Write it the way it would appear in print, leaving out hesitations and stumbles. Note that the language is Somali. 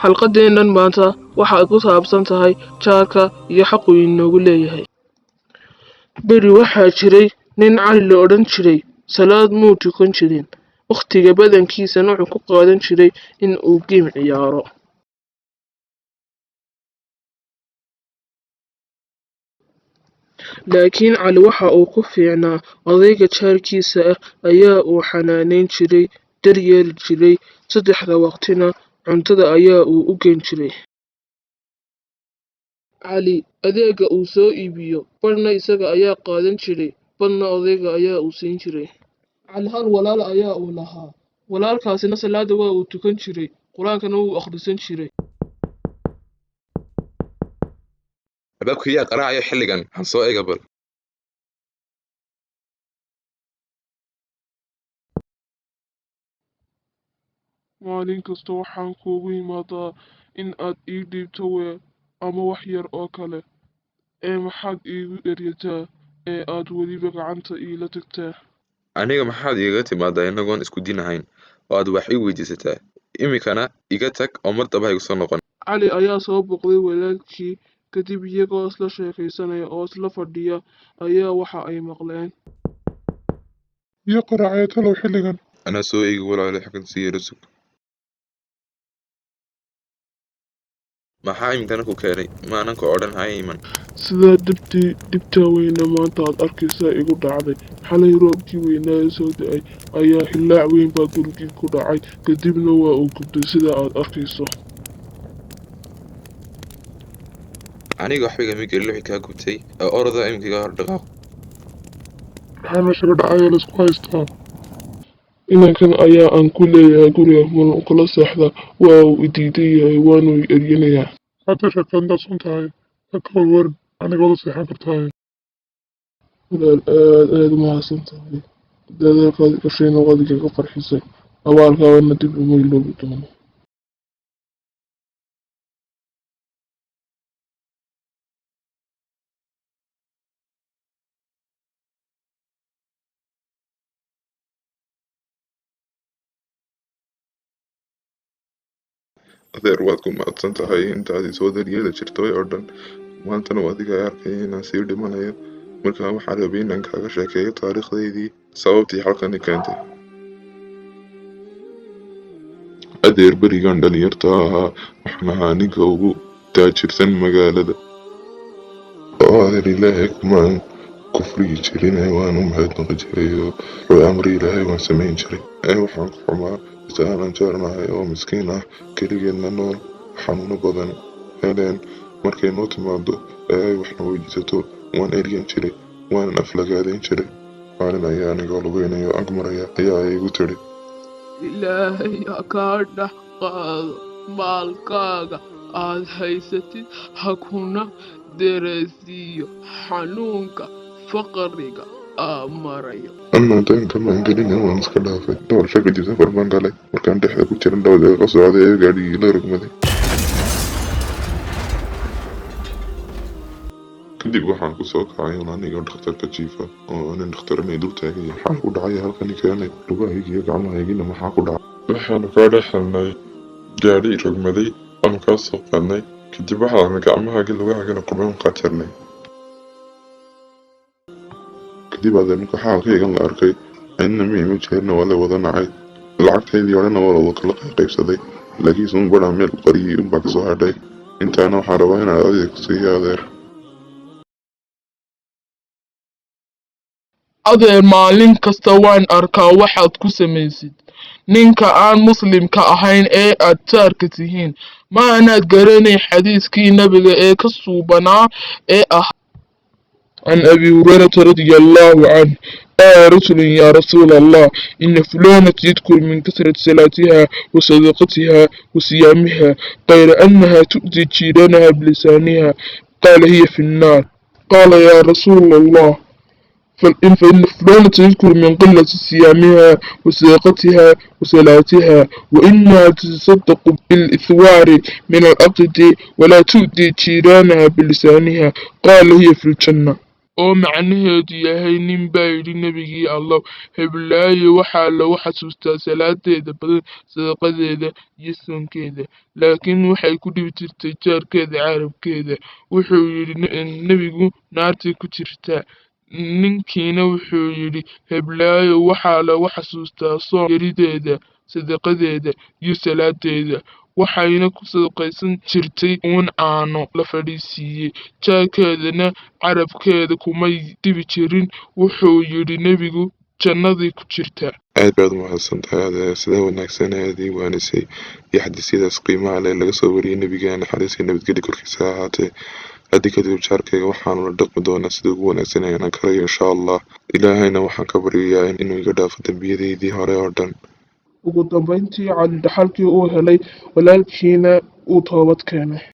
Xalqadeennan maanta waxa ay ku saabsan tahay jaarka iyo xaquu inoogu leeyahay. Beri waxaa jiray nin Cali la odhan jiray. Salaad muu tukan jirin, wakhtiga badankiisana wuxuu ku qaadan jiray in uu game ciyaaro. Laakiin Cali waxa uu ku fiicnaa odayga jaarkiisa ah ayaa uu xanaaneyn jiray, daryeeli jiray, saddexda waqtina cuntada ayaa uu u geyn jiray. Cali adeegga uu soo iibiyo badhna isaga ayaa qaadan jiray, badhna odayga ayaa uu siin jiray. Cali hal walaal ayaa uu lahaa. Walaalkaasina salaada waa uu tukan jiray, qur-aankana wuu akhrisan jiray. Albaabka yaa qaraacaya xilligan? Han soo eega bal. Maalin kasta waxaan kuugu imaadaa in aad ii dhiibto weel ama wax yar oo kale, ee maxaad iigu eryataa ee aad weliba gacanta iila tagtaa? Aniga maxaad igaga timaadaa inagoon isku diin ahayn oo aad wax ii weydiisataa? Iminkana iga tag oo mar damba ha igu soo noqon. Cali ayaa soo booqday walaalkii kadib iyagoo isla sheekaysanaya oo isla fadhiya ayaa waxa ay maqleen. Yaa qaraacaya talow xilligan? Anaa soo eegi walaale, xaggan sii yara sug. Maxaa iminkana ku keenay? Ma ananka odhan ha iman. Sidaa dartii dhibtaa weyna maanta aad arkaysaa igu dhacday. Xalay roobkii weynaa ee soo da'ay ayaa hillaac weyn baa gurigii ku dhacay, kadibna waa uu gubtay sida aad arkayso. Aniga waxba igama gelin wixii kaa gubtay ee orada iminka iga hor dhaqaaq. Maxaa meesha ka dhacaya la isku haystaa? Inankan ayaa aan ku leeyahay guriga mal kula seexda, waa uu i diidan yahay, waanu i eryanayaa. Hadda sheegtaa intaad sun tahay, ha ka warwarin, aniga wada seexan kartaaye. Walaal, aad aad u mahadsan tahay. Dadaalkaad gashayna waad igaga farxisay. Abaalkaagana dib uma iloobi doono. Adeer, waad ku mahadsan tahay intaad i soo daryeeli jirtay oo dhan. Maantana waa adiga arkaya inaan sii dhimanayo. Markaa waxaan rabay inaan kaaga sheekeeyo taariikhdaydii, sababtii halkan i keentay. Adeer, berigan dhalinyarta ahaa waxaan ahaa ninka ugu taajirsan magaalada. Oo adeer, Ilaahay kumaan kufrigi jirin ee waan u mahadnaqi jiray oo wuxuu amri Ilaahay waan samayn jiray. Ee waxaan ku xumaa isaanan jeernahay oo miskiin ah, keligeedna nool, xanuuno badan heleen. Markay noo timaado ee ay waxna weydiisato waan eryan jiray, waanan aflagaadayn jiray. Maalin ayaa anigoo lugeynayo ag maraya ayaa ay igu tidhi, Ilaahay ha kaa dhex qaado maalkaaga aad haysatid, ha kuna dareensiiyo xanuunka faqriga aa marayo. Anna danka maan gelin ee waan iska dhaafay. Dhowr sha kadib safar baan galay. Markaan dhexda ku jiran dhowr daqiiqo socday ee gaadhigii la rogmaday. Kadib waxaan ku soo kacay un anigoo dhakhtarka jiifa oo nin dhakhtarna dul taagan yahay. Maxaa ku dhacay halkani keenay? Lugahayga iyo gacmahaygina maxaa ku dhacay? Waxaanu kaa dhex helnay gaadhi rogmaday ama kaa soo qaadnay. Kadib waxaanu gacmahaaga lugahaagana qurban qajarnay. Kadib adeer, marka xaalkaygan la arkay, anina ma iman jeerna waa la wada nacay. Lacagtaydii oo dhanna waa la wada kala qaybsaday. Laakiinse un badhaa meel ku qariyay unbaa kasoo hadhay. Intaana waxaan rabaa inaan adiga ku siiyo adeer. Adeer, maalin kasta waan arkaa waxaad ku samaysid ninka aan muslimka ahayn ee aad jaarka tihiin. Ma anaad garanay xadiiskii nabiga ee ka suubanaa ee ah: عن أبي هريرة رضي الله عنه قال رجل: يا رسول الله، إن فلانة يذكر من كثرة صلاتها وصدقتها وصيامها غير أنها تؤذي جيرانها بلسانها. قال: هي في النار. قال: يا رسول الله، فإن فلانة تذكر من قلة صيامها وصدقتها وصلاتها وإنها تتصدق بالإثوار من الأقد ولا تؤذي جيرانها بلسانها. قال: هي في الجنة. Oo macnaheedu yahay, nin baa yidhi: "Nebigii Allow, heblaayo waxaa lagu xasuustaa salaadeeda badan, sadaqadeeda iyo soonkeeda, laakiin waxay ku dhibi jirtay jaarkeeda carabkeeda." Wuxuu yidhi Nebigu: "Naartay ku jirtaa." Ninkiina wuxuu yidhi: "Heblaayo waxaa lagu xasuustaa soon yarideeda, sadaqadeeda iyo salaadeeda, waxayna ku sadaqaysan jirtay uun caano la fadhiisiiyey, jaarkeedana carabkeeda kumay dhibi jirin." Wuxuu yidhi Nebigu: "Jannaday ku jirtaa." Aad baad u mahadsan tahay, adeer, sida wanaagsan aad ii waanisay iyo xadiisyadaas qiimaha leh laga soo wariyey nabigeena, naxariis iyo nabadgelyo korkiisa ha ahaatee. Hadii kadib jaarkayga waxaanu la dhaqmi doonaa sida ugu wanaagsan ee aan karayo, insha Allah. Ilaahayna waxaan ka baryayaa inuu iga dhaafo dembiyadaydii hore oo dhan. Ugu dambeyntii, Cali dhaxalkii uu helay walaalkiina uu toobad keenay.